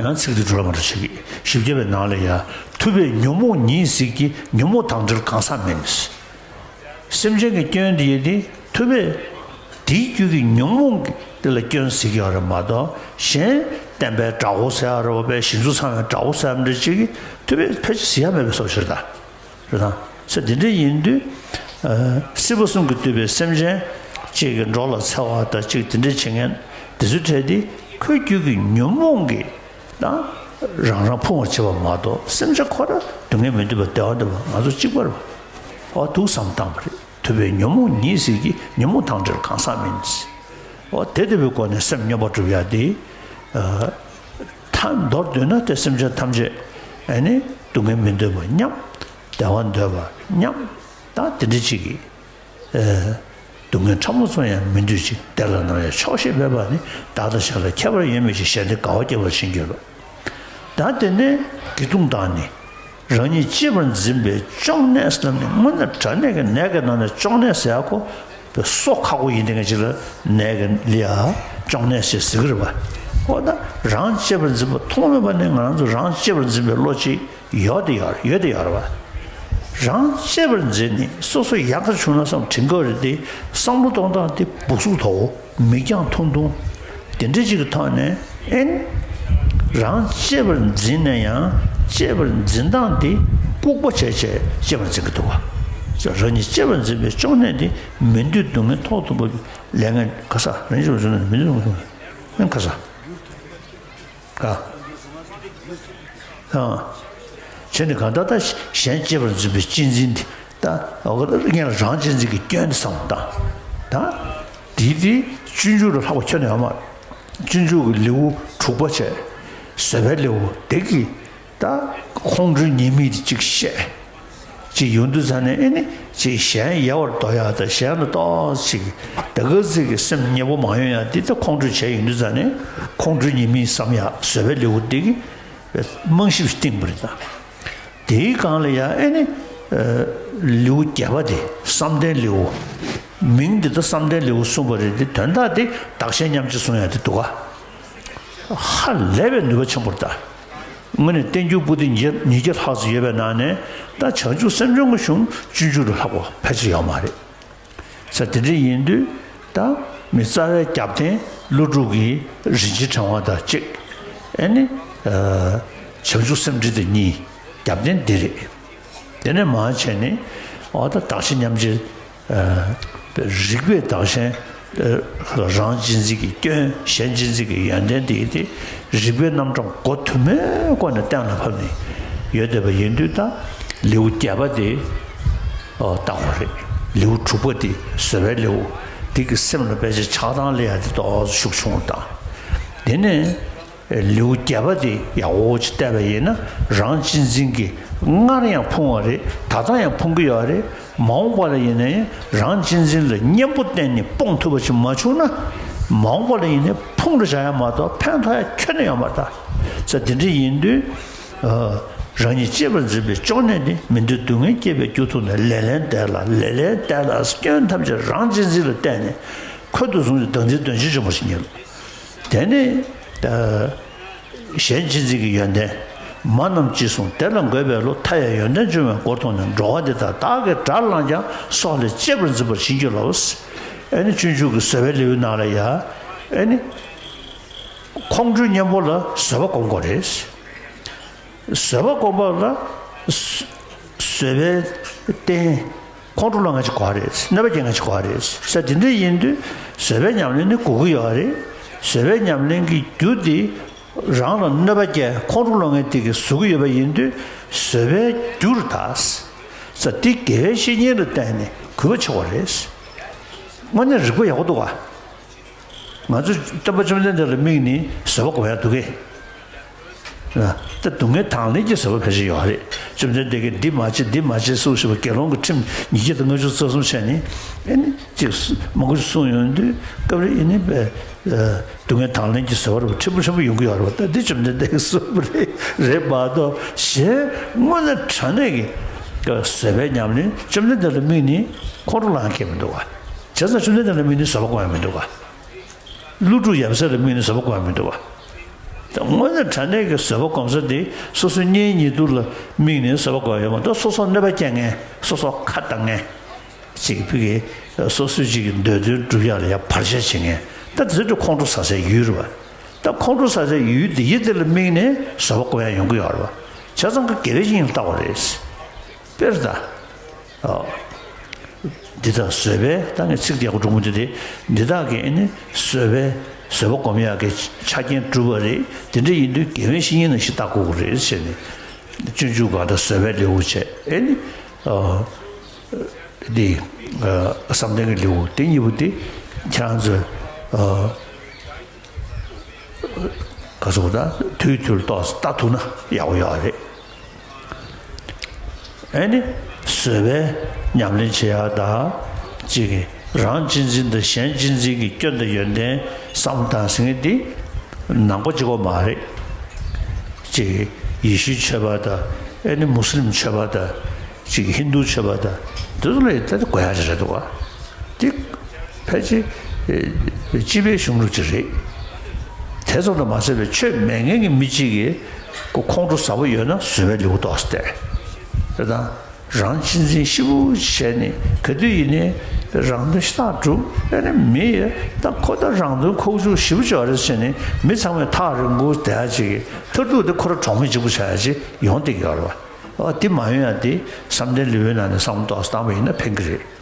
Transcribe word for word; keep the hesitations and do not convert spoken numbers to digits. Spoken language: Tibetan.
ཡང་ཚིག་འདི་སྒྲུབ་ལ་མ་འགྲོ་བྱེད་ཀྱི། བཞི་བརྒྱ་པའི་ནང་ལ་ཡ། ཐུབ་པས་ཉོན་མོངས་ཉིད་ཟད་ཀྱི། ཉོན་མོངས་དང་བྲལ་གང་ཟག་མིན། སེམས་ཅན་གྱི་སྐྱོན་འདི་ཡིན་ཏེ། ཐུབ་པས་དེའི་རྒྱུད་ཀྱི་ཉོན་མོངས་ཀྱི་དེ་ལ་སྐྱོན་ཟད་ཀྱི་ཡོད་རེད་མ་གཏོགས། གཞན་བསྟན་པའི་དགྲ་བོ་ཟེར་ཡ་རེད་བ། པའི་ཞིག་འཛུགས་ཚང་བའི་དགྲ་བོ་ཟེར་ཡ་འདྲ་ཅིག་གིས་ཐུབ་པས་ཕལ་ཆེར་ཟད་ཡ་མེད་པའི་བཟོ་ཞིག་རེད་ད། རེད་དང་། ས་དེ་འདྲ་ཡིན་དུས། ཨ། སྲིད་པ་གསུམ་གྱིས་བསྡུས་པའི་སེམས་ཅན་གཅིག་གི་འགྲོ་ལ་འཚེ་བ་དང་གཅིག་དེ་འདྲ་བྱེད་མཁན་དེ་ཚོའི་གྲས་དེ་ཁོའི་རྒྱུད་ཀྱི་ཉོན་མོངས་ཀྱི་དང་རང་རང་ཕུང་བར་བྱེད་པ་མ་གཏོགས། སེམས་ཅན་ཁོ་རང་སྡུག་བསྔལ་མི་འདོད་པ་བདེ་བ་འདོད་པ་ང་ཚོ་གཅིག་པ་རེད་པ། འོ་འདུག་བསམ་བཏང་བ་རེད། ཐུབ་པས་ཉོན་མོངས་ཉིད་ཟད་ཀྱི། ཉོན་མོངས་དང་བྲལ་གང་ཟག་མིན། འོ་དེ་ལྟ་བུའི་སྒོ་ནས་སེམས་སྙོམས་པར་སྒྲུབ་ཡ་དེ། ཨ། ཐ་མདོར་བསྡུས་ན་དེ་སེམས་ཅན་ཐམས་ཅད་ཨ་ནི་སྡུག་བསྔལ་མི་འདོད་པ་མཉམ། བདེ་བ་འདོད་པ་མཉམ། ད་དེ་འདྲ་ཅིག་གིས། ཨ། སྡུག་བསྔལ་ཕྲ་མོ་ཙམ་ཡང་མི་འདོད་ཅིང་། བདེ་ལ་ནམ་ཡང་ཆོག་ཤེས་མེད་པ་ནི། བདག་དང་གཞན་ལ་ཁྱད་པར་ཡོད་མིན་ཞེས། གཞན་བདེ་དགའ་བ་སྐྱེ་བར་བྱིན་གྱིས་རློབས། ད་དེ་ནས་སྒེའུ་ཁུང་དང་ནི། རང་ཉིད་གཅེས་པར་འཛིན་པའི་གཅོང་ནད་ཟེར་ནས། དངོས་གནས་དྲང་གནས་ཀྱི་ནད་ཀྱི་ནང་ནས་གཅོང་ནད་ཟེར་ཡ་ཁོ། པའི་སོ་ཁག་པོ་ཡིན་དེ་ངས་ཅིག་ལ་ནད་ཀྱི་ལི་ཡ་གཅོང་ནད་ཞེས་ཟེར་གི་རེད་པ། འོ་ན་རང་གཅེས་པར་འཛིན་པ་མཐོང་མེད་པ་ནི། ང་རང་ཚོ་རང་གཅེས་པར་འཛིན་པའི་བློ་ཅིག་ཡོད་དེ་ཡོད་ཡོད་དེ་ཡོད་རེད་པ། རང་གཅེས་པར་འཛིན་ནས་སོ་སོ་ཡག་ག་བྱུང་ན་བསམ་དྲན་གི་རེད་དེ། བསམ་བློ་གཏོང་སྟངས་དེ་སྦུག་སུག་དོ། མིག་རྒྱང་ཐུང་ཐུང་། དེ་འདྲ་ཅིག་གི་ཐོག་ནས་ཨེ་ནི། རང་གཅེས་པར་འཛིན་ན་ཡང་གཅེས་པར་འཛིན་སྟངས་དེ་ལྐུགས་པ་བྱས་བྱས་གཅེས་པར་འཛིན་གྱི་འདུག་བ། རང་ཉིད་གཅེས་པར་འཛིན་པའི་གཅོང་ནད་དེ། མི་འདོད་སྡུག་བསྔལ་ཐོག་ཏུ་བབ་པའི་ལས་ངན་ག་ས། རང་ཉིད་གཅེས་པར་འཛིན་ན་མི་འདོད་སྡུག་བསྔལ་ཐོག་ཏུ་བབ་པའི་ལས་ངན་ག་ས། ག། ཨ། བྱས་ནས་གང་ལྟར་ད་གཞན་གཅེས་པར་འཛིན་པའི་གཅེས་འཛིན་དེ། ད་འོ་ག་ད་སྔོན་ལ་རང་གཅེས་འཛིན་གྱི་སྐྱོན་དེ་བསམ་བློ་བཏང་། ད་དེ་དེ་སྤྱོད་འཇུག་ལ་ལྷག་པ་ཁྱོན་ནས་ཡོད་མ་རེད། སྤྱོད་འཇུག་གི་ལེའུ་དྲུག་པ་བྱས། བཟོད་པའི་ལེའུ་དེ་གི་ད་ཁོང་ཁྲོའི་ཉེས་དམིགས་དེ་གཅིག་བཤད། ཅིག་ཡོང་དུས་ཙ་ནས་ཨེ་ནི་ཅིག་གཞན་ཡལ་བར་དོར་ཡག་དང་། གཞན་ལ་ཏོག་ཙམ་ཅིག་ད་ག་ཚོད་ཀྱི་སེམས་མཉེས་པོ་མ་ཡོང་ཡག་དེ་ད་ཁོང་ཁྲོ་བྱས་ཡོང་དུས་ཙ་ནས་ཁོང་ཁྲོའི་ཉེས་དམིགས་བསམ་ཡག་བཟོད་པའི་ལེའུ་དེ་གི་རྨང་གཞི་བཏིང་བ་རེད་ད། དེའི་སྒང་ལ་ཡང་ཨེ་ནི། ཨ། ལེའུ་བརྒྱད་པ་དེ་བསམ་གཏན་ལེའུ། མིང་འདི་ད་བསམ་གཏན་ལེའུ་གསུངས་པ་རེད་དེ། དོན་དག་དེ་བདག་གཞན་མཉམ་བརྗེ་གསུང་ཡག་དེ་འདུག་ག། ཧ་ལས་པའི་ནུས་པ་ཆེན་པོ་རེད་ད། དངོས་གནས་བསྟན་འགྱུར་པོ་ཏི་ཉིས་བརྒྱ་ལྷག་ཙམ་ཡོད་པའི་ནང་ནས། ད་བྱང་ཆུབ་སེམས་སྦྱོང་གི་གཞུང་སྤྱོད་འཇུག་ལ་ལྷག་པ་ཕལ་ཆེར་ཡོད་མ་རེད། ས་དེ་འདྲ་ཡིན་དུས་ད་མི་རྩ་བའི་རྒྱབ་རྟེན་ཀླུ་སྒྲུབ་ཀྱི་རིན་ཆེན་ཕྲེང་བ་དང་གཅིག་ཨེ་ནི། ཨ། བྱང་ཆུབ་སེམས་འགྲེལ་དེ་གཉིས། རྒྱབ་རྟེན་འདི་རེད། དེ་ནས་མར་བྱས་ནས། འོ་ད་བདག་གཞན་མཉམ་བརྗེ། ཨ། རིགས་པས་བདག་གཞན། ཨ། རང་གཅེས་འཛིན་གྱི་སྐྱོན། གཞན་གཅེས་འཛིན་གྱི་ཡོན་ཏན་དེ་དེ་རིགས་པའི་རྣམ་གྲངས་གོ་དུ་མའི་སྒོ་ནས་གཏན་ལ་ཕབ་ནས་ཡོད་བསྡད་པ་ཡིན་དུས། ད་ལེའུ་བརྒྱད་པ་དེ། ཨོ། བཏགས་པ་རེད། ལེའུ་དྲུག་པ་དེ་བཟོད་པའི་ལེའུ། དེ་གི་སེམས་ལ་དཔེ་ཆ་ཆགས་སྡང་སླེབས་ཡག་དེ་ཏོག་ཙམ་ཤུགས་ཆུང་བ་དང་། དེ་ནས་ལེའུ་བརྒྱད་པ་དེ་ཡག་པོ་ཅིག་བལྟས་པ་ཡིན་ན། རང་གཅེས་འཛིན་གྱི་སྔར་ཡང་ཕུང་བ་རེད། ད་ལྟ་ཡང་ཕུང་གི་ཡོད་རེད། མ་འོངས་པ་ལ་ཡིན་ན་ཡང་རང་གཅེས་འཛིན་ལ་གཉེན་པོ་བསྟེན་ནས་སྤོང་ཐུབ་པ་ཞིག་མ་བྱུང་ན། མ་འོངས་པ་ལ་ཡིན་ན་ཕུང་རུ་བཞག་ཡ་མ་གཏོགས་ཕན་ཐོགས་ཡ་ཁྱོན་ནས་ཡོད་མ་རེད་ད། ས་དེ་འདྲ་ཡིན་དུས། ཨ། རང་ཉིད་གཅེས་པར་འཛིན་པའི་གཅོང་ནད་ནི། མི་འདོད་སྡུག་བསྔལ་སྐྱེད་པའི་རྒྱུ་མཐོང་ནས། ལེ་ལན་འདེབས་ལ་ལེ་ལན་འདེབས་ལ། སྐྱོན་ཐམས་ཅད་རང་གཅེས་འཛིན་ལ་བརྟེན་ནས་ཁོལ་དུ་བཟུང་ཞིང་བདག་འཛིན་གདོན་བྱེད་འཇོམས་པར་བྱེད་ཉིད། དེ་ནི། ཨ། གཞན་གཅེས་འཛིན་གྱི་ཡོན་ཏན། མ་རྣམས་ཅི་གསུང་དེ་ལ་འགོད་པའི་བློ། མཐའ་ཡས་ཡོན་ཏན་འབྱུང་བའི་སྒོར་མཐོང་ནས། འགྲོ་བ་འདི་དག་བདག་གིས་དགྲར་བླངས་ཀྱང་། སྲོག་ལས་གཅེས་པར་འཛིན་པར་བྱིན་གྱིས་རློབས། ཨེ་ནི་སྤྱོད་འཇུག་གི་བཟོད་པའི་ལེའུའི་ནང་ལ་ཡ། ཨེ་ནི། ཁོང་ཁྲོའི་གཉེན་པོ་ལ་བཟོད་པ་སྒོམ་དགོས་རེད། བཟོད་པ་སྒོམ་པ་ལ་བཟོད་པའི་རྟེན། ཁོང་ཁྲོ་སློང་མཁན་ཅིག་དགོས་རེད། གནོད་པ་སྐྱེལ་མཁན་ཅིག་དགོས་རེད། ས་དེ་འདྲ་ཡིན་དུས་བཟོད་པའི་ཉམས་ལེན་ནི་དགོས་ཀྱི་ཡོད་རེད། བཟོད་པའི་ཉམས་ལེན་གྱི་རྒྱུ་དེ་རང་ལ་གནོད་པ་སྐྱེལ། ཁོང་ཁྲོ་སློང་མཁན་དེ་གིས་བཟོ་གི་ཡོད་པ་ཡིན་དུས། བཟོད་པའི་རྒྱུར་ད། ས་དེ་དགེ་བའི་བཤེས་གཉེན་ལ་བརྟེན་ནས་གུས་པ་བྱེད་དགོས་རེད། དངོས་གནས་རིག་པ་ཡག་པོ་འདུག་ག། ང་ཚོས་སྟོན་པ་བཅོམ་ལྡན་འདས་ལ་དམིགས་ནས་བཟོད་པ་སྒོམ་ཡག་འདུག་གས། ད་སྡུག་བསྔལ་དང་ལེན་གྱི་བཟོད་པ་ཕལ་ཆེར་ཡོད་རེད། བཅོམ་ལྡན་འདས་ཀྱིས་འདི་མ་བྱེད་འདི་མ་བྱེད་གསུངས་བཞག་པ། དགེ་སློང་གི་ཁྲིམས་ཉིས་བརྒྱ་དང་ལྔ་བཅུ་རྩ་གསུམ་བྱས་ནས། ཨེ་ནི་ཅིག་མང་པོ་ཞིག་གསུངས་ཡོང་དུས་སྐབས་རེ་ཨེ་ནི་པས། སྡུག་བསྔལ་དང་ལེན་གྱི་བཟོད་པ་རེད་པ། ཕྲན་བུ་ཕྲན་བུ་ཡོང་གི་ཡོད་རེད་པ། ད་འདི་བཅོམ་ལྡན་འདས་ཀྱིས་གསུངས་པ་རེད། རེད་མ་གཏོགས་གཞན་དངོས་གནས་དྲང་གནས་ཀྱི་བཟོད་པའི་ཉམས་ལེན། བཅོམ་ལྡན་འདས་ལ་དམིགས་ནས་ཁོང་ཁྲོ་སློང་མཁན་མི་འདུག་ག། བྱས་ཙང་བཅོམ་ལྡན་འདས་ལ་དམིགས་ནས་བཟོད་པ་སྒོམ་ཡག་མི་འདུག་ག། ཀླུ་སྒྲུབ་ཡབ་སྲས་ལ་དམིགས་ནས་བཟོད་པ་སྒོམ་ཡག་མི་འདུག་ག། དངོས་གནས་དྲང་གནས་ཀྱི་བཟོད་པ་སྒོམ་ས་དེ་སོ་སོའི་གཉེན་ཉེ་དུ་ལ་དམིགས་ནས་བཟོད་པ་སྒོམ་ཡ་ཡོད་མ་གཏོགས། སོ་སོར་གནོད་པ་སྐྱེལ་མཁན། སོ་སོར་ཁ་བཏང་མཁན་ཅིག་ཕ་གི་སོ་སོའི་ཅིག་གི་འདོད་དོན་སྒྲུབ་ཡ་ལ་ཡ་བར་ཆད་བྱེད་མཁན། ད་དེ་ཚོ་ཁོང་ཁྲོ་ཟ་སའི་ཡུལ་རེད་བ། ད་ཁོང་ཁྲོ་ཟ་སའི་ཡུལ་དེ་ཡི་དེ་ལ་དམིགས་ནས་བཟོད་པ་སྒོམ་ཡ་ཡོང་གི་ཡོད་རེད་བ། བྱས་ཙང་ཀ་དགེ་བའི་བཤེས་གཉེན་ལ་བལྟ་དགོས་རེད། དཔེར་ད། ཨ། འདི་དག་བཟོད་པས། ད་ངས་ཚིག་ཡག་པོ་སྒྲུང་མོ་འདི་དེ། འདི་དག་གིས་ཨེ་ནི་བཟོད་པས་བཟོད་པ་སྒོམ་ཡག་གི་ཆ་རྐྱེན་གྲུབ་པ་རེད། དེ་འདྲ་ཡིན་དུས་དགེ་བའི་བཤེས་གཉེན་ནང་བཞིན་བལྟ་དགོས་ཀྱི་རེད་ཟེར་ནས། སྤྱོད་འཇུག་ག་ད་བཟོད་པའི་ལེའུ་བྱས། ཨེ་ནི། ཨ། འདི། ཨ། བསམ་གཏན་གྱི་ལེའུ་དེ་གཉིས་པོ་དེ་ཁྱེད་རང་ཚོས། ཨ། ག་ཟེར་དགོས་རེད། དུས་དུས་ལ་ཏོག་ཙམ་ལྟ་ཐུབ་ན་ཡག་པོ་ཡོད་རེད། ཨེ་ནི། བཟོད་པའི་ཉམས་ལེན་བྱེད་ཡག་དང་། གཅིག་གིས་རང་གཅེས་འཛིན་དང་གཞན་གཅེས་འཛིན་གྱི་སྐྱོན་དང་ཡོན་ཏན་བསམ་བློ་བཏང་ཟེར་མཁན་འདི་ནང་པ་གཅིག་པོ་མ་རེད། གཅིག་གིས་ཡེ་ཤུའི་ཆོས་པ་དང་། ཨེ་ནི་མུ་སི་ལིམ་ཆོས་པ་དང་། གཅིག་གིས་ཧིན་རྡུ་ཆོས་པ་དང་། འདི་ཚོ་ལ་ཡང་ད་དགོས་ཡག་ཅིག་རེད་འདུག་ག། འདི་ཕལ་ཆེར་ཨེ་སྤྱི་པའི་གཞུང་ལུགས་ཅིག་རེད། དེ་ཙམ་དུ་མ་ཟད་པའི་ཆོས་མེད་མཁན་གྱི་མི་གཅིག་གིས་ཁོ་ཁོང་ཁྲོ་ཟ་བོ་ཡོད་ན་བཟོད་པའི་ལེའུ་ཏོག་ཙམ་བལྟས། དེ་དང་རང་གཅེས་འཛིན་ཞེ་པོ་བྱས་ནས། ག་དུས་ཡིན་ནའི་རང་དོན་ཤ་སྟག་སྒྲུབ། ཨེ་ནི་མི་ཡི་ད་ཁོ་ད་རང་དོན་ཁོག་ཆུ་ཞེ་པོ་ཅིག་ཡོད་རེད་ཟེར་ནས། མི་ཚང་མས་ཐག་རིང་པོ་བསྡད་ཡག་ཅིག་གི་མཐར་ཐུག་དེ་ཁོ་རང་གྲོགས་མེད་གཅིག་པུ་ཆགས་ཡག་ཅིག་ཡོང་བསྡད་ཀྱི་ཡོད་རེད་བ། ཨ། དེ་མ་ཡོང་ཡག་དེ་བསམ་གཏན་ལེའུའི་ནང་ནས་བསམ་བློ་ཏོག་ཙམ་བཏང་བ་ཡིན་ན་ཕན་གྱི་རེད།